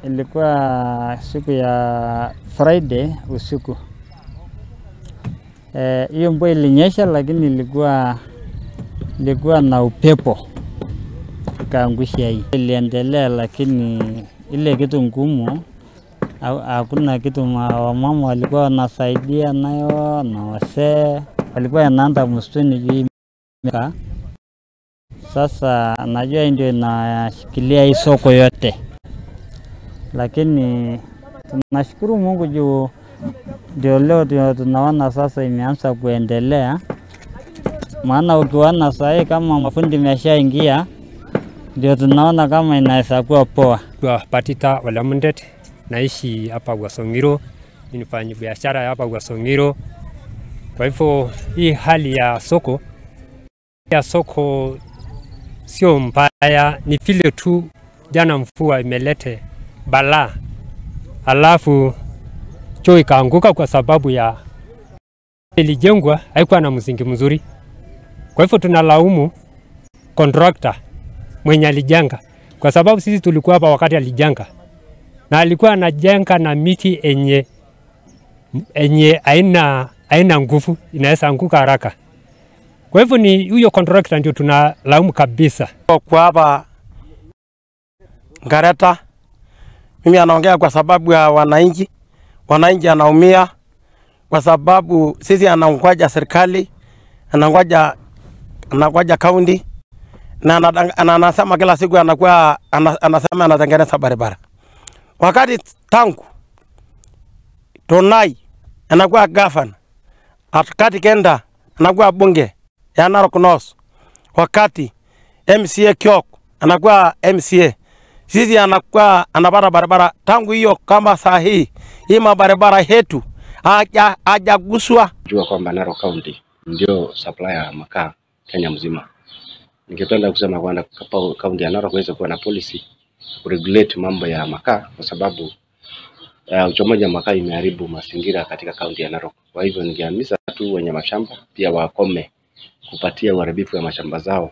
Ilikuwa siku ya Friday usiku. Hiyo mvua ilinyesha, lakini ilikuwa na upepo ikaangusha hii. Iliendelea, lakini ile kitu ngumu hakuna kitu. Wamama walikuwa wanasaidia nayo na wasee walikuwa wanaanza msituni juu. Sasa najua ndio inashikilia hii soko yote, lakini tunashukuru Mungu juu ndio leo tunaona sasa imeanza kuendelea. Maana ukiona sasa kama mafundi imeshaingia, ndio tunaona kama inaweza kuwa poa. Kwa Patita Walamundet, naishi hapa Wasongiro, ninafanya biashara hapa Wasongiro. Kwa hivyo hii hali ya soko sio mbaya, ni vile tu jana mvua imelete balaa, alafu choo ikaanguka kwa sababu ya ilijengwa haikuwa na msingi mzuri. Kwa hivyo tunalaumu contractor mwenye alijenga, kwa sababu sisi tulikuwa hapa wakati alijenga, na alikuwa anajenga na miti enye haina nguvu, inaweza anguka haraka. Kwa hivyo ni huyo contractor ndio tunalaumu kabisa. Kwa hapa Ngareta, mimi anaongea kwa sababu ya wananchi. Wananchi anaumia kwa sababu sisi anangoja serikali, anangoja county, na anasema kila siku anakuwa anasema anatengeneza barabara. Wakati tangu Tonai anakuwa governor, wakati Kenda anakuwa bunge ya Narok North, wakati MCA Kiok anakuwa MCA, sisi anakuwa anapata barabara tangu hiyo. Kama saa hii mabarabara yetu hajaguswa. Jua kwamba Narok County ndio supplier ya makaa Kenya mzima. Ningependa kusema kwamba kaunti ya Narok iweze kuwa na policy kuregulate mambo ya makaa, kwa sababu uchomaji wa makaa imeharibu mazingira katika kaunti ya Narok. Kwa hivyo ningehimiza tu wenye mashamba pia wakome kupatia uharibifu ya mashamba zao.